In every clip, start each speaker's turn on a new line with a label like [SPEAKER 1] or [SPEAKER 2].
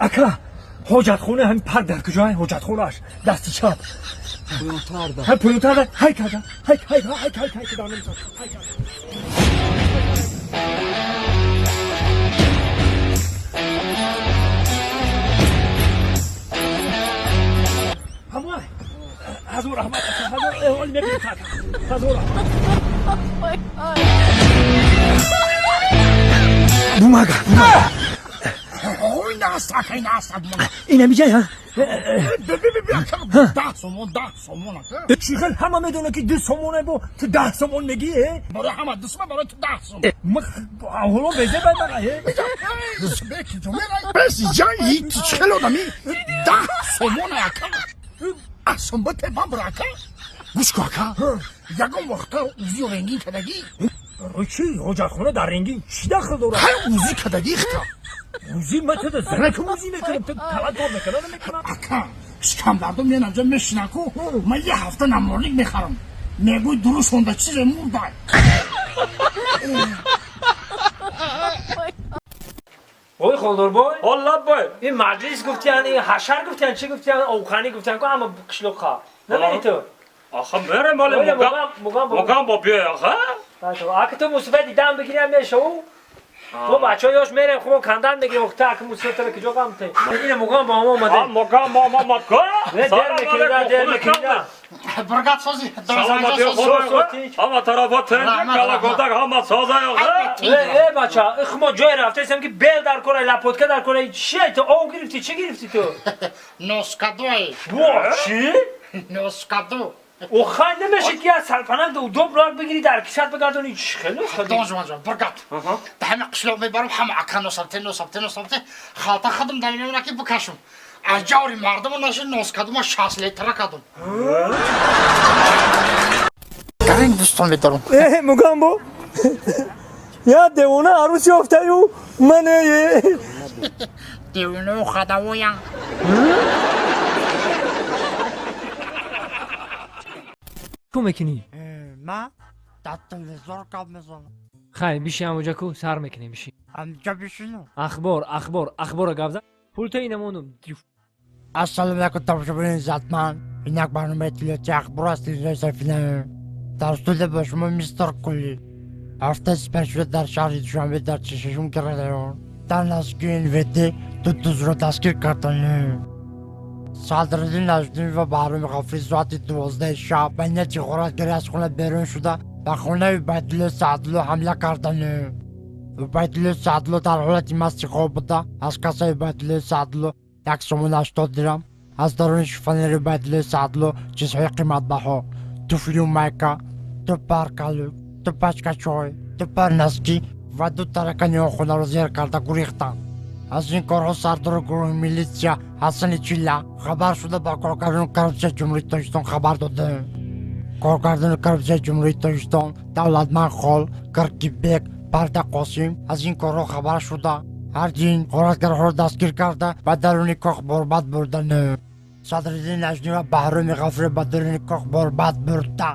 [SPEAKER 1] Ака, ҳоҷатхона ҳамин парк дар куҷоа? Ҳоҷатхонааш дасти чап.
[SPEAKER 2] Поёнтар да.
[SPEAKER 1] Ҳай, поёнтар да. Ҳай када, ҳай, ҳай, ҳай, ҳай, ҳай, када. Ҳай када. Ҳамон. Ҳазор раҳмат, ҳазор эҳол мебинӣ, ҳазор раҳмат. Бумага, бумага.
[SPEAKER 3] Ой, наста, акай, наста, бумага.
[SPEAKER 1] Ина миҷай, ҳа?
[SPEAKER 3] 10 сомон, 10 сомон, ака.
[SPEAKER 1] Чӣ хел ҳама медона, ки 2 сомоне, бо ту 10 сомон мегӣ, э?
[SPEAKER 3] Барои ҳама 2 сомон, барои ту 10 сомон.
[SPEAKER 1] Ҳоло безе баймара, э?
[SPEAKER 3] Беси ҷан, ту чӣ хел одами? 10 сомон, ака. Асон бите бабр, ака. Гӯш ку, ака. Ягон вақта УЗИ рентген кардагӣ?
[SPEAKER 1] Барои чӣ? Ҳоҷатхона дар рентген чӣ дахл дорад?
[SPEAKER 3] Ҳай, УЗИ кардагӣ хта.
[SPEAKER 1] УЗИ ма туда занакам УЗИ мекунам, ту талаб кор мекунам, намекунам.
[SPEAKER 3] Ака, шикамдардо менамҷа мешинам ку, ман як ҳафта наморник мехарам. Мегӯй, дуруст хонда чизе мурдай.
[SPEAKER 1] Ой, Холдорбой.
[SPEAKER 4] Ҳоллаббой.
[SPEAKER 1] Ин маҷлис гуфтиян, ин ҳашар гуфтиян, чӣ гуфтиян, овханӣ гуфтиян ку ҳама қишлоққа. Намери ту?
[SPEAKER 4] Аха, мерем, вале
[SPEAKER 1] Оля,
[SPEAKER 4] мугам.
[SPEAKER 1] Мугам.
[SPEAKER 4] Мугам бо биёй, аха.
[SPEAKER 1] Ака, ту мусибат дидам бигирям мешаву. Мо бачаҳо ёш мерем, хуб кандан мегирем, охта ака мусибат тара куҷо ғамте? Ина мугам бо мо омаде.
[SPEAKER 4] А, мугам мо омад ку.
[SPEAKER 1] Не, дер мекида, дер мекида.
[SPEAKER 3] Бригад сози.
[SPEAKER 4] Саломати худо. Ҳама тарафа тинҷ, кала гудак ҳама соза, аха.
[SPEAKER 1] Э, э, бача, их мо ҷой рафтесем ки бел дар кора, лопатка дар кора, чи ту ов гирифтӣ, чӣ гирифтӣ ту?
[SPEAKER 3] Носкадой.
[SPEAKER 1] Во, чӣ?
[SPEAKER 3] Носкаду.
[SPEAKER 1] Охай, намешид ки аз сарпанак удоб рак бигирӣ, дар кисат бигардонӣ, чӣ хел носхадӣ?
[SPEAKER 3] Донжумаҷон, бригад. Да ҳама қишлоқ мебарам, ҳама ака носабте, носабте, носабте. Халта хадам дар мемона ки бикашум. Аз ҷаври мардумо наши носкадума 60 литра кадум. Гарин дӯстон медорам.
[SPEAKER 1] Э, Мугамбо, я девона арӯс ёфтаю, ман э.
[SPEAKER 3] Девонао хадавоян.
[SPEAKER 1] Ку мекунӣ?
[SPEAKER 3] Ма дар телевизор гап мезанам.
[SPEAKER 1] Хай, биши ҳамоҷа ку сар мекунем, биши.
[SPEAKER 3] Ҳамҷа бишину.
[SPEAKER 1] Ахбор, ахбор, ахбора гап зан, пулта инамонум.
[SPEAKER 3] Ассалому алайкум, тамошобинони иззатманд. Ин як барномаи иттилоотии ахбор аст телевизиони Сафина. Дар студия бо шумо мистер Кули. Ҳафтаи сипаришуда дар шаҳри Душанбе дар 46-ум район дар наздикии НВД ду дузро дастгир карданд. Садриддин Наҷмиддин ва Баҳроми Ғафурӣ соати 12-и шаб ба нияти ғоратгарӣ аз хона берун шуда, ба хонаи Убайдулло Саъдулло ҳамла карданд. Убайдулло Саъдулло дар ҳолати масти хоб буда, аз кассаи Убайдуллои Саъдулло 1 сомон 80 дирам, аз даруни шифонери Убайдуллои Саъдулло чизҳои қиматбаҳо: туфлию майка, ду пар калук, ду пачка чой, ду пар носки ва ду таракани он хонаро зер карда гурехтанд. Аз ин корҳо сардори гурӯҳи милитсия Ҳасани Чилла хабар шуда, ба коргардони коррупсияи Ҷумҳурии Тоҷикистон хабар доданд. Коргардони коррупсияи Ҷумҳурии Тоҷикистон Давлатманд Хол, Киркибек, Парда Қосим аз ин корҳо хабар шуда, ҳардин ғоратгарҳоро дастгир карда, ба даруни кох борбад бурданд. Садриддин Наҷмӣ ва Баҳроми Ғафурӣ ба даруни кох борбад бурда,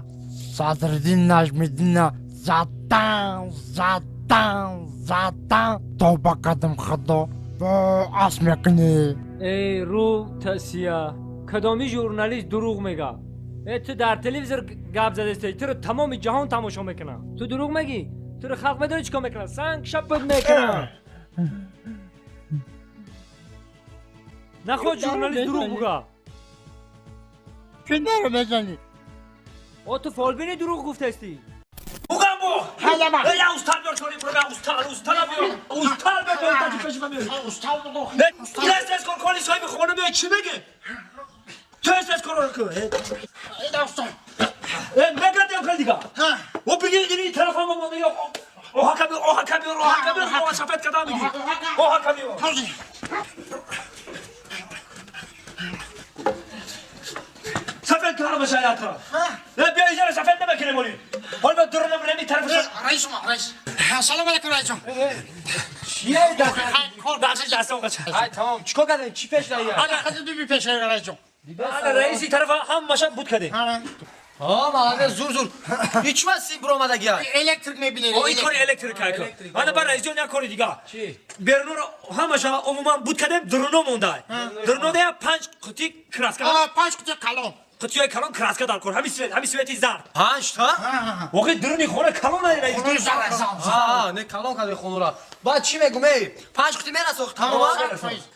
[SPEAKER 3] Садриддин Наҷмиддинна задан, задан, задан. Тавба кардам, худо, бо асп мекунӣ.
[SPEAKER 1] Эй, рӯ тасия, кадоми журналист дурӯғ мега? Э, ту дар телевизор гап задастӣ, туро тамоми ҷаҳон тамошо мекунад, ту дурӯғ мегӣ? Туро халқ медонӣ чӣ кор мекунад? Санг шапат мекунад. Нахоҳ журналист дурӯғ буга.
[SPEAKER 3] Чӣ наро мезанӣ?
[SPEAKER 1] О, ту фолбини, дурӯғ гуфтастӣ. Мугамбо!
[SPEAKER 3] Ҳалама.
[SPEAKER 1] Я устал биёр, чори про, устал, устала биёр, устал биёр, таҷи пеши ман биёр.
[SPEAKER 3] Устал бугу.
[SPEAKER 1] Тез, тез кор коли, соҳиби хона биёй, чӣ меги? Тез, тез корро кун.
[SPEAKER 3] Ида устал.
[SPEAKER 1] Мегардем хел дига. О, бигир, ини тарафа мо монда, оҳака биёр, оҳака биёр, оҳака биёр, оҳа сафед кардам бигир. Оҳака биёр.
[SPEAKER 3] Ҳозир.
[SPEAKER 1] Сафед кардам шаятра. Биё, иҷара сафед намекунем оли. Ҳол ба дурнам реми тарафа.
[SPEAKER 3] Раис омад, раис. Салом алайкум, раисҷон.
[SPEAKER 1] Чие? Даст дастам қача.
[SPEAKER 2] Ай, тамом, чикор кардем? Чӣ пеш раия?
[SPEAKER 3] Ана хади дуби пешаи, раисҷон.
[SPEAKER 1] Ана раиси тарафа ҳамаша буд кардем.
[SPEAKER 3] Ана.
[SPEAKER 2] ها مغازه زور زور هیچ من سیم برآمدگی
[SPEAKER 3] الکتریک میبینی
[SPEAKER 1] این کار الکتریک های انا برای رئیس جان یک کار دیگه
[SPEAKER 2] چی؟
[SPEAKER 1] برنو رو همش عموما بود کردیم درونو مونده درونو ده 5 قوطی краска
[SPEAKER 3] 5 قوطی کلون
[SPEAKER 1] قوطی های کلون краска در کار همین سویت همین سویتی زرد
[SPEAKER 2] 5 تا
[SPEAKER 1] واقعا درونی خونه کلون نداره رئیس
[SPEAKER 3] خونه زرد
[SPEAKER 2] ها نه کلون کردی خونه را بعد چی میگم ای 5 قوطی میرسه تمام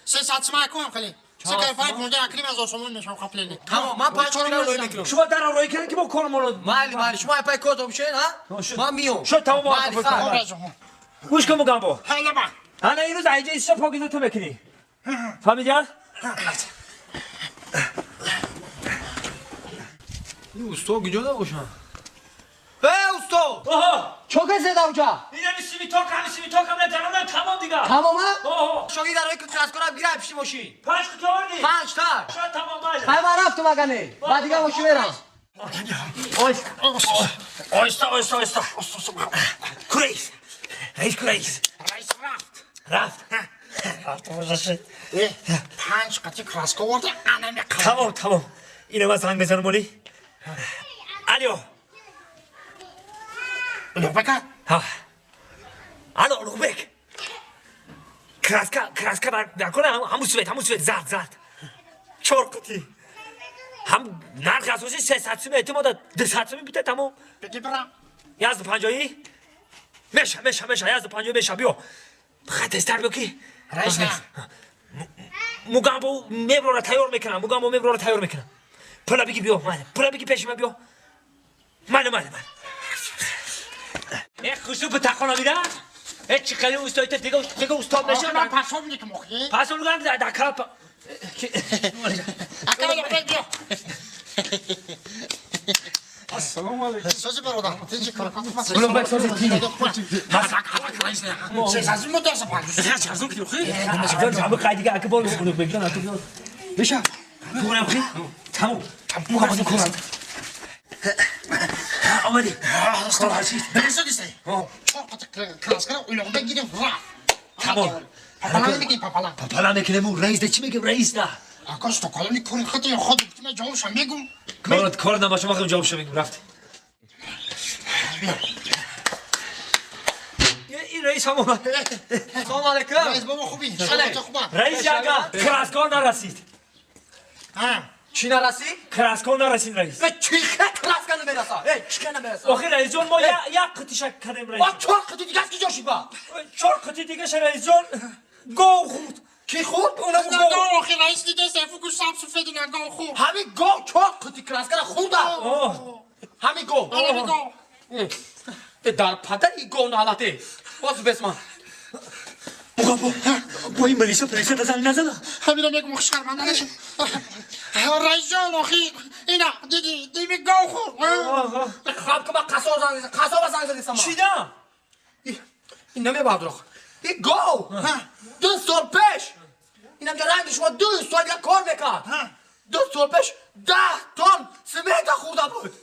[SPEAKER 3] 300 سمای کنم خیلی سکای فای پونده اکریم از آسمون میشم قپلینی
[SPEAKER 2] تمام من 5 قوطی رو میکنم
[SPEAKER 1] شما در روی کردن که با کارمون
[SPEAKER 2] مالی مالی شما پای کارتون میشین ها من میام
[SPEAKER 1] شد تمام گوش کن مگامبو
[SPEAKER 3] حالا با
[SPEAKER 1] انا این روز اینجا ایسا پاکیزه تو میکنی فهمیدی؟
[SPEAKER 2] این اوستا کجا نباشن؟ ای اوستا!
[SPEAKER 1] آها
[SPEAKER 2] چه زده اونجا؟
[SPEAKER 1] این همی سیمیتاک همی سیمیتاک هم نه تمام دیگه
[SPEAKER 2] تمامه؟
[SPEAKER 1] آها
[SPEAKER 2] شاگی در روی که کلاس کنم گیره پیش ماشین
[SPEAKER 1] 5 تا آوردی؟
[SPEAKER 2] 5 تا
[SPEAKER 1] شاید تمام باشه
[SPEAKER 2] خیلی من رفتم اگه بعد دیگه ماشین میرم
[SPEAKER 1] آیستا آیستا آیستا کریس رئیس کریس
[SPEAKER 3] رئیس رفت
[SPEAKER 1] رفت رفت باشه
[SPEAKER 3] 5 قطعه краска آورده انم
[SPEAKER 1] تمام تمام اینو من زنگ بزنم ولی الو
[SPEAKER 3] لوبک
[SPEAKER 1] ها الو لوبک краска краска در کنه همون سویت همون سویت زرد زرد 4 قطعه هم نرخ اساسی 300 سوم اعتماد 200 سوم بیته تمام
[SPEAKER 3] بگی برم
[SPEAKER 1] 150 میشه میشه میشه 150 میشه بیا خط استر بیا کی
[SPEAKER 3] رئیس نه
[SPEAKER 1] موگامبو مبرو را تیار میکنم موگامبو مبرو را تیار میکنم پولا بگی بیا من پولا بگی پیش من بیا من من من ای خوشو به تخانا میره ای چی خیلی اوستایت دیگه دیگه استاد نشه
[SPEAKER 3] من پسام میکنم آخه
[SPEAKER 1] پسام میکنم در کلپ
[SPEAKER 3] اکا بیا
[SPEAKER 5] السلام علیکم
[SPEAKER 3] سازی برادر تیجی کار کنم
[SPEAKER 1] بلون بک سازی تیجی
[SPEAKER 3] سازی متاسف
[SPEAKER 1] چرزون کنیم خیلی جان همه قیدی که اکه بال بلون بک جان تو بیاد بشه تو خیلی تمام تمام کنم آمدی کار هستی
[SPEAKER 3] برسو دیسته 4 قطعه краска اولوغ بگیریم رفت
[SPEAKER 1] تمام
[SPEAKER 3] پاپالا میگیم پاپالا
[SPEAKER 1] پاپالا میکنیم رئیس ده چی میگیم رئیس نه
[SPEAKER 3] آکاش تو کالونی کاری خط خود من جوابش میگم
[SPEAKER 1] کار نباشه ما جوابش میگم رفت این رئیس هم اومد
[SPEAKER 2] سلام علیکم
[SPEAKER 3] رئیس بابا خوبی
[SPEAKER 1] رئیس آقا краска نرسید
[SPEAKER 3] ها
[SPEAKER 2] چی نرسید؟
[SPEAKER 1] краска نرسید رئیس
[SPEAKER 2] چی краска نمیرسه ای چی نمیرسه
[SPEAKER 1] آخه رئیس جان ما یک قطعه شک کردیم رئیس
[SPEAKER 2] با 4 قطعه دیگه از کجا شد با
[SPEAKER 1] 4 قطعه دیگه رئیس جان گاو خورد
[SPEAKER 2] کی خورد؟
[SPEAKER 1] اونم گاو
[SPEAKER 3] آخه رئیس دیده سفو گوش سبز سفید گاو خورد
[SPEAKER 2] همین گاو 4 قطعه краска را خورد همین گاو
[SPEAKER 3] همین گاو
[SPEAKER 2] در پدر این گاو نالته باز بس من
[SPEAKER 1] با این ملیسا پلیسا نزن نزن
[SPEAKER 3] همین رو میگم شرمنده نشم رئیس جان آخه اینا دیدی دیمی گاو خورد
[SPEAKER 2] خب که من قصاب زنگ زدیستم
[SPEAKER 1] چی دم؟
[SPEAKER 2] این نمیبرد رخ این گاو 2 سال پیش اینم که رنگ شما 2 سال دیگه کار میکرد 2 سال پیش 10 تن سمنت خورده بود